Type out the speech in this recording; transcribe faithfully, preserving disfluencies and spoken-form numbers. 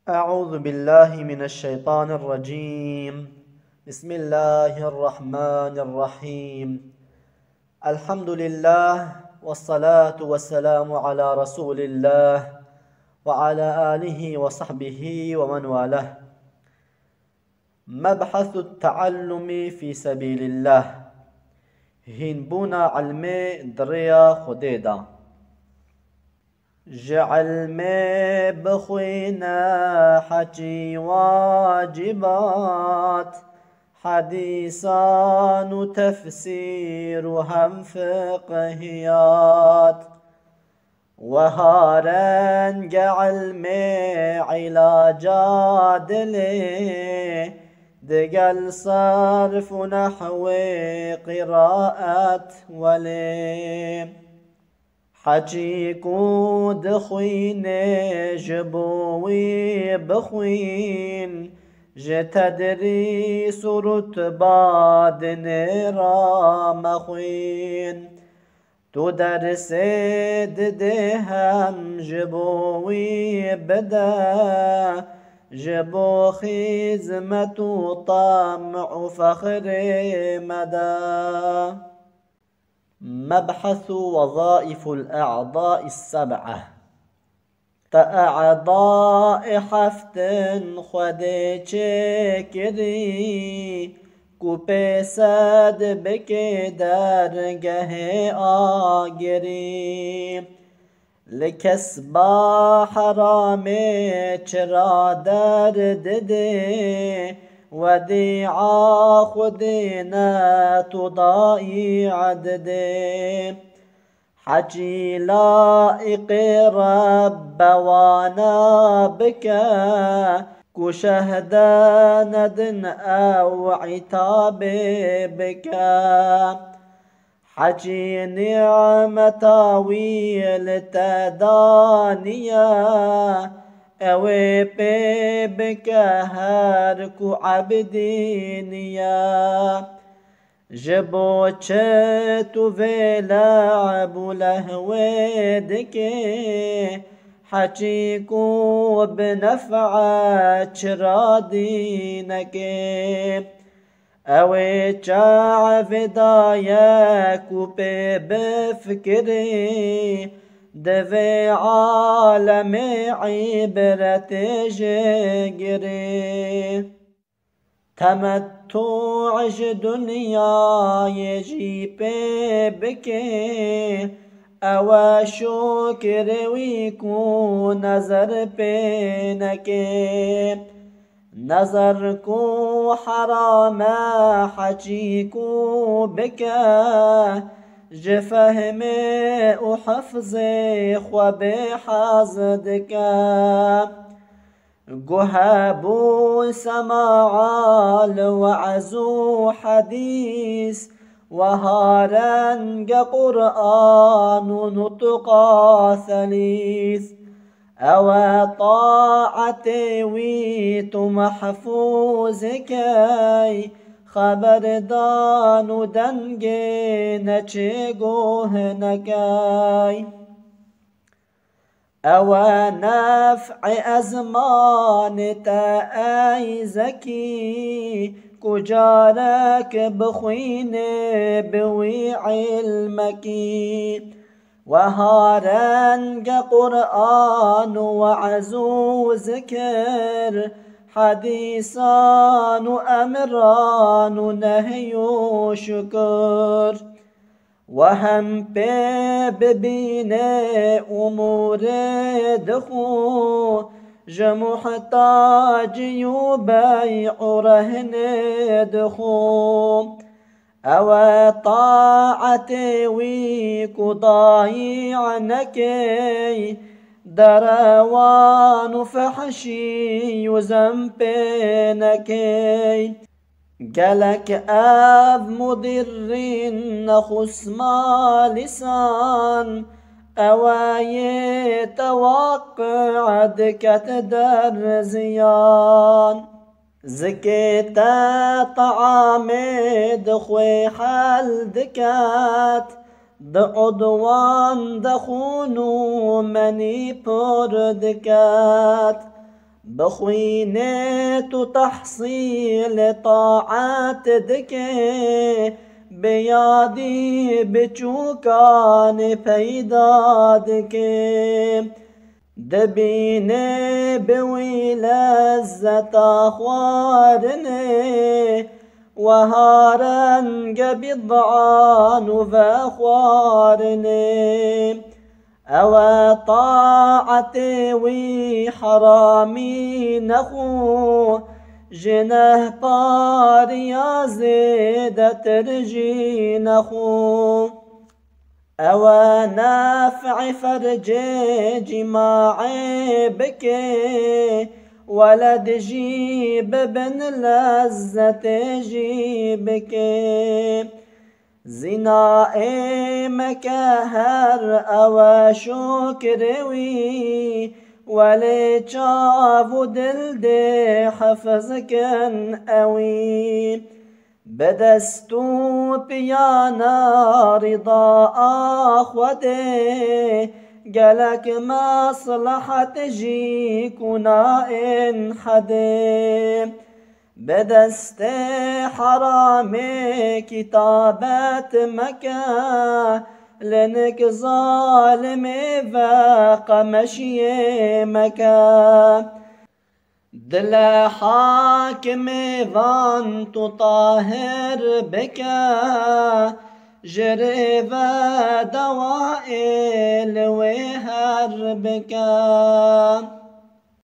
أعوذ بالله من الشيطان الرجيم. بسم الله الرحمن الرحيم. الحمد لله، والصلاة والسلام على رسول الله، وعلى آله وصحبه ومن والاه. مبحث التعلم في سبيل الله. Hînbûna ilmê di rêya Xwedê de. Ji ilmê bixwîne heçî wacibat, hedîsan û tefsîr û hem fiqhiyat. Wiha renge ilmê îlaca dilê, digel sarf û nehwê qiraet welê. Heçî ku dixwînê ji bo wî bixwîn, ji tedrîs û rutba dinê re mexwîn. Tu dersê didê hem ji bo wî bide, ji bo xîzmet û tam û fexrê mede. مبحث وظائف الأعضاء السبعة. Te e'dayê heft in Xwedê çêkirî, ku pê sed bikê dergehê agirî. Li kesba heramê çira derdidê, wedîa Xwedê ne tu dayî didê. Heçî laîqê Rebbe wana bike, ku şehde nedin ew îtabê bike. Heçî nîmeta wî li te daniye, ew ê pê bike her ku ebdî niye. Ji bo çi tu vê le'b û lehwê dikê, heçî ku bi nef'e çira dînekê? Ew ê çavê daye ku pê bifikirî, di vê alemê îbretê jê girî. Temettû ji dinyayê jî pê bikê, ew e şukrê wî ku nezir pê nekê. Nezir ku heram e, heçî ku bike, ji fehmê û hifzê xwe bêhez dike. Guh hebûn sema'a li we'z û hedîs, weha renge Qur'an û nutqa selîs. Ew e taetê wî tu mehfûz key, xeberdan û dengê neçê guh nekey. Ew e nef'ê ezmanê te ey zekî, ku carek bixwînê bi wî îlmekî. Weha renge Qur'an û we'z û zikir, hedîsan û emran û nehy û şukir. We hem pê bibîne umûrê dixwe, ji muhtacî û bey û rehnê dixwe. Ew e taetê wî ku dayî nekey, derewan û fehşî û zem pê nekey. Gelek ev mudirrîn nexusma lîsan, ew e yê te waqi diket der ziyan. Zikê te teamê dixwê hel diket, di udwan de xûn û menî pir diket. Bi xwînê tu tehsîlê taet dike, bi yadî biçûkanê peyda dike. Dibîne bi wî lezzeta xwarinê, weha renge bid'an û vexwarinê. Ew e taetê wî heramî nexwe, ji nehpariya zêdetir jî nexwe. Ew e nef'ê fercê cîmaê bike, weled jî bibin lezzetê jî bike. Zînayê meke her ew e şukrê wî, welê çav û dil dê hefz kin ewî. Bi dest û piyana rîda a Xwedê, gelek meslehet jî kuna ên hedê. Bi destê heramê kîtabet meke, li nik zalimê ve qemeşiyê meke. Dile hakimê van tu tahir bike, ji rê ve dewayê li wê her bike.